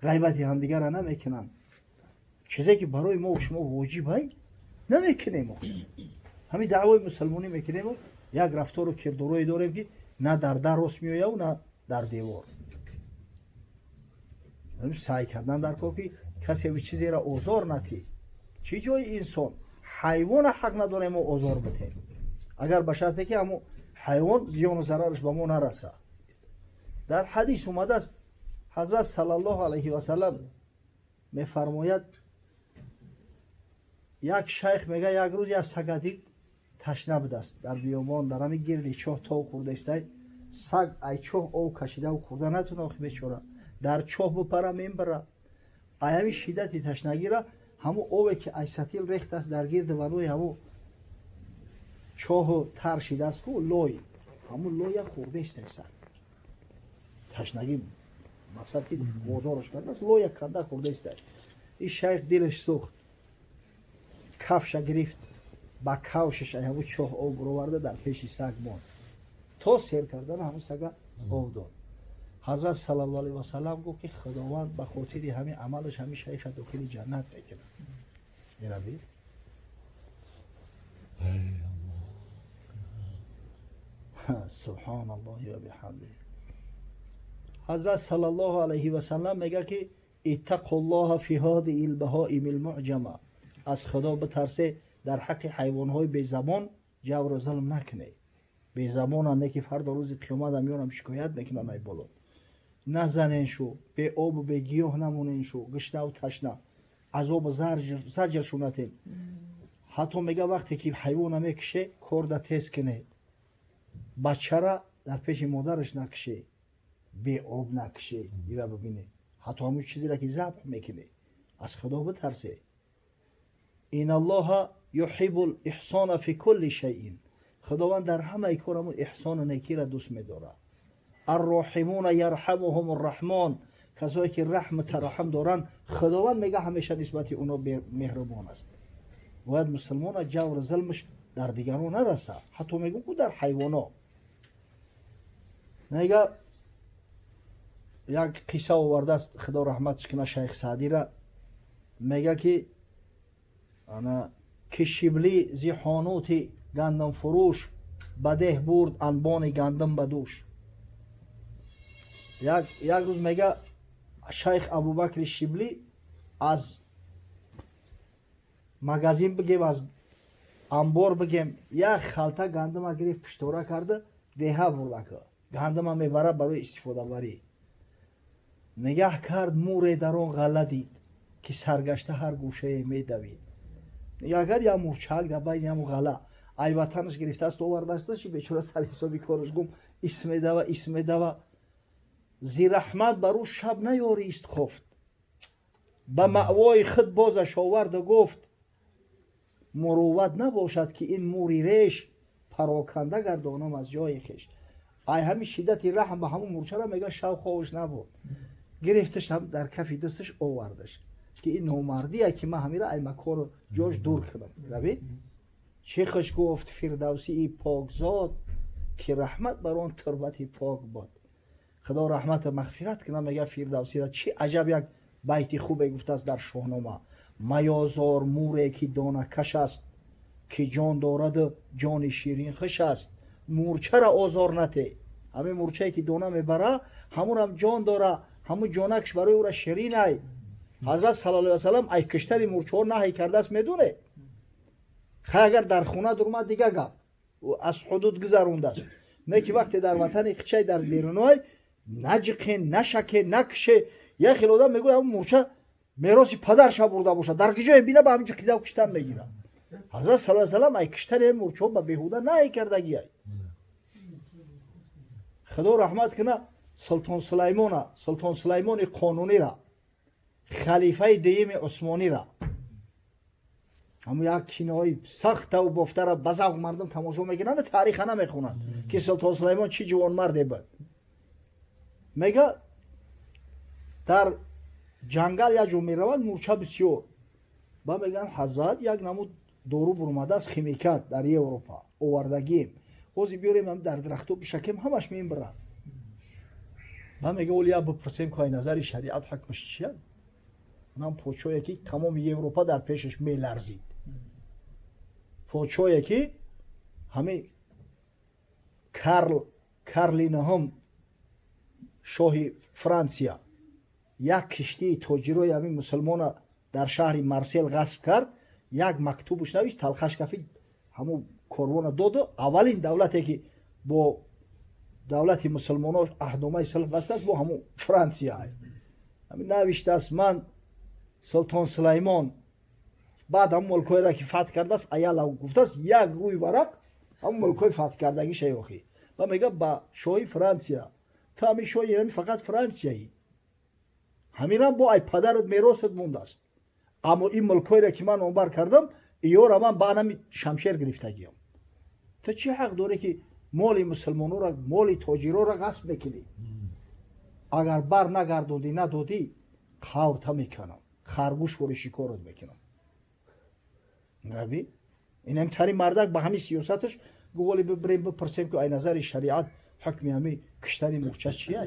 Ғайбати ҳамдигарро намекунанд. Чизе ки барои мо шумо воҷиб ай, намекунем. Ҳамин даъвои мусулмонӣ мекунем, як рафтору кирдорое дорем, ки на дар дар рост меояву, на дар девор. Саъй кардан дар кор, ки касе чизеро озор натӣ. Чӣ ҷои инсон, ҳайвона ҳақ надорем мо озор битем, агар ба шарте ки ҳамо ҳайвон зиёну зарараш ба мо нараса. Дар ҳадис омадааст, ҳазрат саллаллоҳу алайҳи васалам мефармояд: як шайх мега, як рӯз як сага дид, ташна будааст дар биёбон, дар ҳамин гирди чоҳ тов хӯрдаистай. Саг ай чоҳ об кашидаву хӯрда натуна, охи бечора дар чоҳ бипара, мембара. Ай ҳамин шиддати ташнагира ҳамун обе ки ай сатил рехтааст дар гирди ванои ҳамун чоҳу тар шидааст ку лой, ҳамун лоя хӯрдаистай саг. Ташнагӣ мақсад ки водораш кардааст, лоя канда хӯрдаистай. Ин шайх дилаш сӯхт, кафша гирифт, ба кавшаш ай ҳамун чоҳ об буроварда, дар пеши саг монд, то сер кардан ҳамун сага об дод. Ҳазрат саллаллоҳу алайҳи васалам гуфт, ки Худованд ба хотири ҳамин амалаш ҳамин шайха дохили ҷаннат мекунад. Ина бин. Эй Аллоҳ. Субҳоналлоҳи ва биҳамдиҳ. Ҳазрат саллаллоҳу алайҳи васалам мега, ки иттақуллоҳа фи ҳодиҳи лбаҳоими лмуъҷама, аз Худо битарсе, дар ҳаққи ҳайвонҳои безабон ҷавру зулм накунед. Безабонанд, не ки фардо рӯзи қиёмат меёнам, шикоят мекунанд ай боло. Назанен шу, беобу бегиёҳ намонен шу, гишнаву ташна азобу заҷр шунатен. Ҳатто мега, вақте ки ҳайвона мекише, корда тез кунед, бачара дар пеши модараш накише, беоб накише. Ира бибине, ҳатто ҳамун чизеро ки забҳ мекунӣ, аз Худо битарсе. Иналлоҳа юҳиббу лиҳсона фи кулли шайин, Худованд дар ҳамаи кор ҳамун эҳсону некиро дӯст медорад. Арроҳимуна ярҳамуҳум рраҳмон, касое ки раҳму тараҳум доранд, Худованд мега, ҳамеша нисбати оно меҳрубон аст. Бояд мусулмона ҷавру зулмаш дар дигарон нараса, ҳатто мегӯм ку дар ҳайвоно. Мега, як қисса овардааст, Худо раҳматш куна шайх Саъдира, мега ки ана ки Шиблӣ зи ҳонути гандумфурӯш ба деҳ бурд анбони гандум ба дӯш. Як рӯз, мега, шайх Абубакри Шиблӣ аз магазин бигем, аз амбор бигем, як халта гандума гирифт, пиштора карда, деҳа бурдака, гандума мебара барои истифодабарӣ. Нигаҳ кард, муре дар он ғалла дид, ки саргашта ҳар гӯшае медавид. Нигаҳ кард, як мурчак дар байни ҳамун ғалла, ай ватанаш гирифтааст, овардааст, бечора сари ҳисоби кораш гум, ис медава, ис медава. Зи раҳмат бар ӯ шаб наёрист хуфт, ба маъвои худ бозаш оварду гуфт: мурувват набошад, ки ин мури реш пароканда гардонам аз ҷои хеш. Ай ҳамин шиддати раҳм ба ҳамун мурчара, мега, шаб хобаш набуд, гирифташ, дар кафи дасташ овардаш, ки ин номардия, ки ман ҳамира ай макору ҷош дур кунам. Раби чӣ хуш гуфт Фирдавсии покзод, ки раҳмат бар он турбати пок бод. Худо раҳмату мағфират кунам, мега, Фирдавсира чӣ аҷаб як байти хубе гуфтааст дар Шоҳнома: маёзор муре, ки донакаш аст, ки ҷон дораду ҷони ширин хуш аст. Мурчара озор нате. Ҳамин мурчае ки дона мебара, ҳамунам ҷон дора, ҳамун ҷонакш барои ӯра ширин ай. Ҳазрат саллаллоҳу алайҳи васалам ай киштани мурчаҳо наҳй кардааст, медонед. Хай, агар дар хона дурмад, дига гап, аз ҳудуд гузарондааст. Не ки вақте дар ватани қичай, дар беруной, наҷиқен, нашаке, накише. Як хел одам мегӯяд, ҳамун мурча мероси падарша бурда бошад, дар киҷое бина, ба ҳамин ҷиқида киштан мегирад. Ҳазрат саллаллоҳу алайҳи васалам ай киштани мурчаҳо ба беҳуда наҳй кардагиай. Худо раҳмат куна Султон Сулаймона, Султон Сулаймони Қонунира, халифаи дуюми Усмонира. Ҳамун як кинои сахтаву бофтара ба завқ мардум тамошо мекунанд, таъриха намехонанд, ки Султон Сулаймон чӣ ҷавонмарде буд. Мега, дар ҷангал як ҷо мераванд, мурча бисёр. Ба мегӯянд: ҳазрат, як намуд дору бурмадааст, химикат, дар Европа овардагием, ҳозир биёрем, дар дарахто бишакем, ҳамаш мембиранд. Ба мега, оли я бипурсем, ки ай назари шариат ҳукмаш чия. Унам подшоҳе, ки тамоми Европа дар пешаш меларзид, подшоҳе, ки ҳамин Карл, Карли Наҳум, шоҳи Франсия, як киштии тоҷирои ҳамин мусулмона дар шаҳри Марсел ғасб кард, як мактубуш навист, талхаш кафид, ҳамун корвона доду. Аввалин давлате, ки бо давлати мусулмоно аҳдномаи сулҳ бастааст, бо ҳамун Франсия. Ҳамин навиштааст: «Ман Султон Сулаймон», баъд ҳамун мулкҳоеро, ки фатҳ кардааст, аяла гуфтааст, як рӯи варақ ҳамун мулкҳои фатҳ кардагиша ёхӣ. Ва мега ба шоҳи Франсия: «Ту ҳамин шоҳи ҳамин фақат Франсияӣ, ҳаминам бо ай падарат меросат мондааст, аммо ин мулкҳоеро, ки ман номбар кардам, иёра ман ба анами шамшер гирифтагиям. Ту чӣ ҳақ дорӣ, ки моли мусулмонора, моли тоҷироро ғасб мекунӣ? Агар бар нагардондӣ, надодӣ, қаврта мекунам, харгӯш вори шикорат мекунам». Раби инам тари мардак ба ҳамин сиёсаташ гуволи. Бибирем, бипурсем, ки ай назари шариат ҳукми ҳами киштани мурча чия.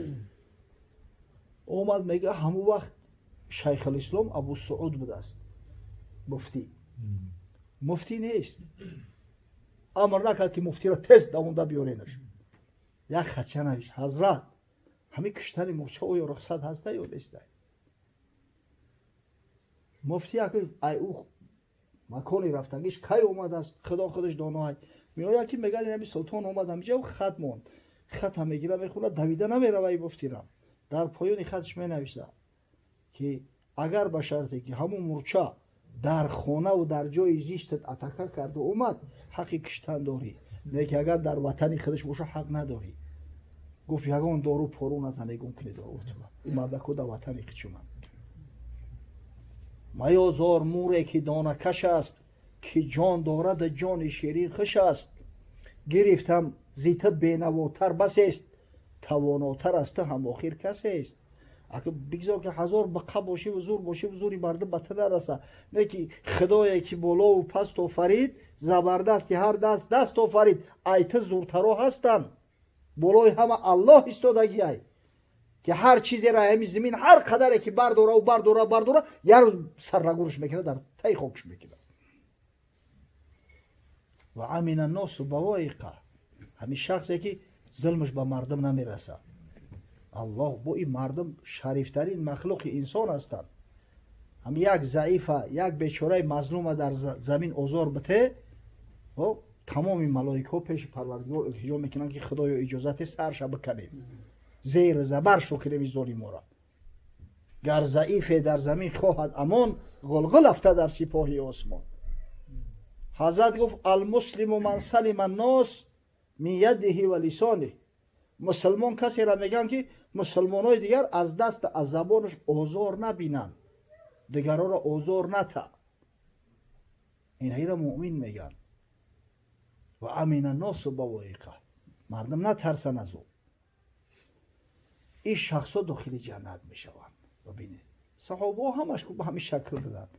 Омад, мега, ҳамун вақт Шайхулислом Абу Сууд будааст, муфтӣ. Муфтӣ нест, амр накард, ки муфтиро тез давонда биёренаш. Як хача навишт: «Ҳазрат, ҳамин киштани мурча оё рухсат ҳаста ё неста?» Муфтӣ ай ӯ макони рафтагиш кай омадааст, Худо худаш доноай. Меояд, ки мегӯяд, инами султон омад, ҳамиҷа хат монд. Хата мегира, мехӯрад, давида намерава. И муфтирам дар поёни хаташ менависа, ки агар ба шарте, ки ҳамун мурча дар хонаву дар ҷои зистат атака карду омад, ҳаққи киштан дорӣ, не ки агар дар ватани худаш боша, ҳақ надорӣ. Гуфт: «Ягон дору пору назанегум кунед, ин мардако дар ватани хичум аст». Маёзор муре, ки донакаш аст, ки ҷон дорад, ҷони ширин хуш аст. Гирифтам зита бенавотар басест, тавонотар аз ту ҳам охир касест. Бигзор, ки ҳазор биқа бошиву зур бошиву зури мардум ба ту нараса, не ки Худое, ки болову паст офарид, забардасти ҳар даст даст офарид, ай ту зуртаро ҳастанд. Болои ҳама Аллоҳ истодагиай, ки ҳар чизеро ҳами замин ҳар қадаре ки бардораву бардора, бардора, як рӯз сарнагурш мекунад, дар таи хокш мекунад. Ва амина носу бавоиқа, ҳамин шахсе, ки зулмаш ба мардум намерасад. Аллоҳ бо ин мардум шарифтарин махлуқи инсон ҳастанд. Ҳам як заифа, як бечораи мазлума дар замин озор бите, тамоми малоикҳо пеши Парвардигор илтиҷо мекунанд, ки Худоё, иҷозате сарша биканем, зер забар шукунем золимора. Гар заифе дар замин хоҳад амон, ғулғул афта дар сипоҳи осмон. Ҳазрат гуфт: المسلم من سلم الناس من يده ولسانه. Мусулмон касеро мегӯянд, ки мусулмонои дигар аз даст, аз забонаш озор набинанд, дигарҳоро озор ната. Инҳаиро муъмин мегӯянд. Ва أمن الناس بوائقه, мардум натарсанд аз ӯ, ин шахсҳо дохили ҷаннат мешаванд. Бибинед, саҳобаҳо ҳамаш ба ҳамин шакл буданд.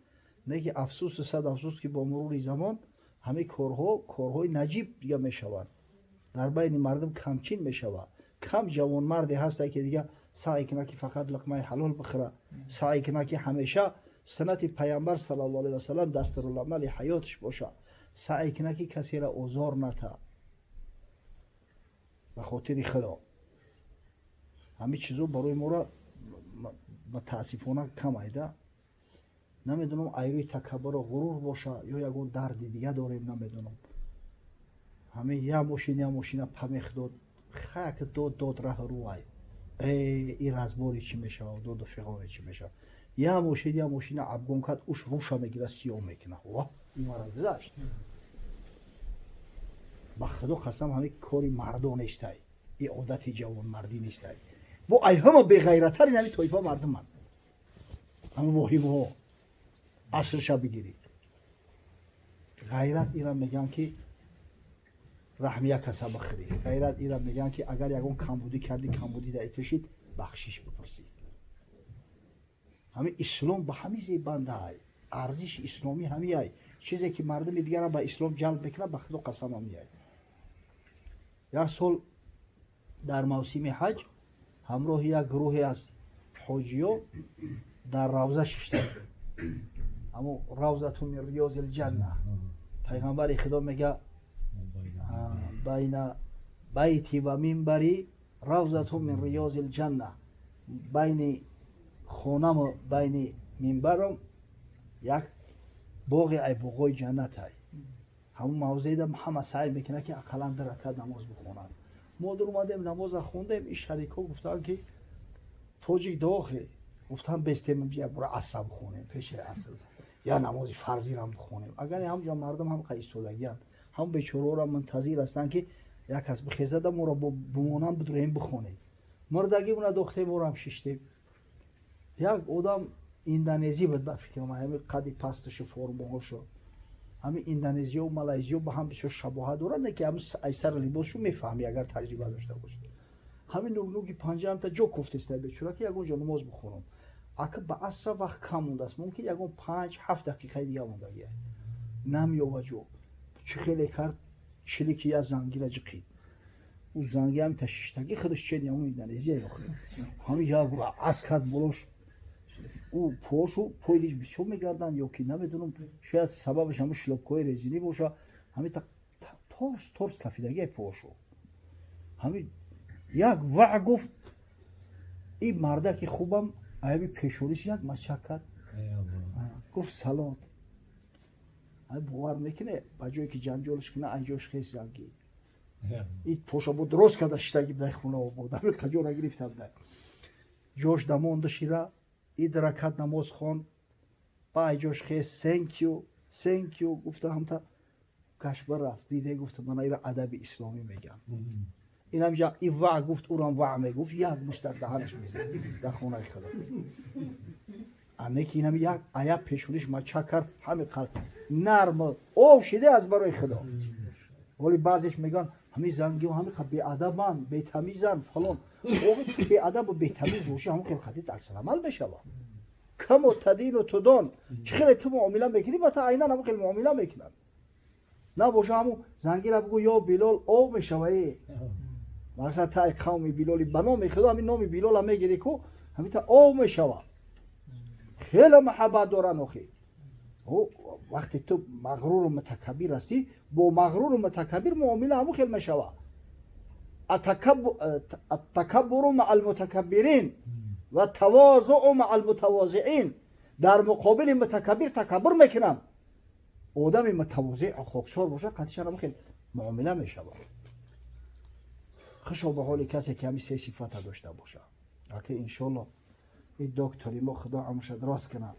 Не ки афсӯсу сад афсӯс, ки бо мурури замон ҳамин корҳо корҳои наҷиб дига мешаванд, дар байни мардум камчин мешавад. Кам ҷавонмарде ҳаста, ки дига саъй кунад, ки фақат луқмаи ҳалол бихӯра, саъй кунад, ки ҳамеша суннати Паямбар صلى الله عليه وسلم дастуруламали ҳаётиш боша, саъй кунад, ки касеро озор ната ба хотири Худо. Ҳамин чизо барои моро мутаассифона кам айда. Намедонам, айрӯи такаббуру ғурур боша ё ягон дарди дига дорем, намедонам. Ҳамин як мошин, як мошина памех дод, хак дод, дод, раҳ рӯай, и разбори чӣ мешавад, доду фиғоне чӣ мешавад. Як мошин, як мошина обгон кард, уш руша мегира, сиёҳ мекунад. Ва имара гузашт. Ба Худо қасам, ҳамин кори мардо нестай, и одати ҷавонмардӣ нестай. Бо ай ҳама беғайраттарин ҳамин тоифа мардуманд, ҳамин воҳимҳо асрша бигирӣ. Ғайрат ира мегӯянд, ки раҳми як каса бихӯрӣ. Ғайрат ира мегӯянд, ки агар ягон камбудӣ кардӣ, камбудӣ дар итишид, бахшиш бипурсӣ. Ҳамин ислом ба ҳамин зебандаай, арзиши исломӣ ҳамиай. Чизе ки мардуми дигара ба ислом ҷалб мекунад, ба Худо қасам, ҳамиай. Як сол дар мавсими ҳаҷ Ҳамроҳи як гурӯҳе аз ҳоҷиё дар равза шишта будем. Ҳамун روضة من رياض الجنة. Пайғамбари Худо мега: "بين بيتي ومنبري روضة من رياض الجنة". Байни хонаму байни минбарам як боғи ай боғҳои ҷаннат ай. Ҳамун мавзеъда ҳама саъй мекунад, ки ақаллан ду ракат намоз бихонад. Мо дур омадем, намоза хондем. Ин шарикҳо гуфтанд, ки тоҷик дохе гуфтан, бестем, як бора асра бихонем, пеши аср я намози фарзирам бихонем. Агар ҳамҷо мардум ҳам қа истодагиянд, ҳам бечораҳоро мунтазир ҳастанд, ки як кас бихезада моро бимонам, бидуроем, бихонем. Мурдагимона дохтем, орам шиштем. Як одам индонезӣ буд, ба фикрам, ҳами қади пасташу формаҳошо, ҳами индонезиё, малайзиё ба ҳам бисёр шабоҳат доранд, не ки ҳами айсари либосшу мефаҳми, агар таҷриба дошта бошӣ. Ҳамин нугнуги панҷаамта ҷо кофтеста бечора, ки ягон ҷо намоз бихонам. Ака, ба асра вақт кам мондааст, мумкин ягон 5-7 дақиқаи дига мондагия. Намеёва ҷо. Чӣ хеле кард, чилики я зангира ҷиқид. Ӯ занги ҳамита шиштагӣ, худаш чени ҳамун Индонезия ёхе. Ҳами як ас кард болош. Ӯ пошу пойлиш бисёр мегарданд ё ки намедонам, шояд сабабаш ҳамун шлёпкаҳои резинӣ боша. Ҳамита торс торс кафидагия пошу. Ҳами як ва гуфт, ин мардаки хубам аяби пешониш як мачак кард, гуфт: "Салот". Ай, бовар мекуне, ба ҷое ки ҷанҷолш куна, айҷош хес занги и поша бо дурост карда шиштаги дай хона обод, ҳами қаҷора гирифта будай, ҷош дамонда шира. Ид ракат намоз хон, ба айҷош хес, "Thank you, thank you" гуфта, ҳамта гашба рафт. Диде, гуфта, мана ира адаби исломӣ меган. Инам ҷа и ва гуфт, урам ва мегуфт, як мушт дар даҳанаш мезад дар хонаи худо. Анеки инам як ая пешониш мача кард, ҳами қал нарм ов шиде аз барои Худо. Вале баъзеш мегӯянд, ҳамин зангиҳо ҳами қа беадабанд, бетамизанд, фалон. Оғи, ту беадабу бетамиз бошӣ, ҳамон хел қатъи аксаламал мешава. كما تدين تدان. Чӣ хеле ту муомила мекунӣ, ба та айнан ҳамон хел муомила мекунанд. Набоша, ҳамун зангира бигӯ: "Ё Билол", ов мешава. Е, масалан, тай қавми Билоли, ба номи Худо, ҳамин номи Билола мегирӣ ку, ҳамита ов мешава. Хеле маҳаббат доранд охи. Вақте ту мағруру мутакаббир ҳастӣ, бо мағруру мутакаббир муомила ҳамон хел мешава. التكبر مع المتكبرين والتواضع مع المتواضعين. Дар муқобили мутакаббир такаббур мекунам. Одами мутавозеъ, хоксор боша, қатишан ҳамон хел муомила мешавад. Хушо ба ҳоли касе, ки ҳамин се сифата дошта боша. Аки, иншолло, ин доктори мо, Худо умрша дроз кунад.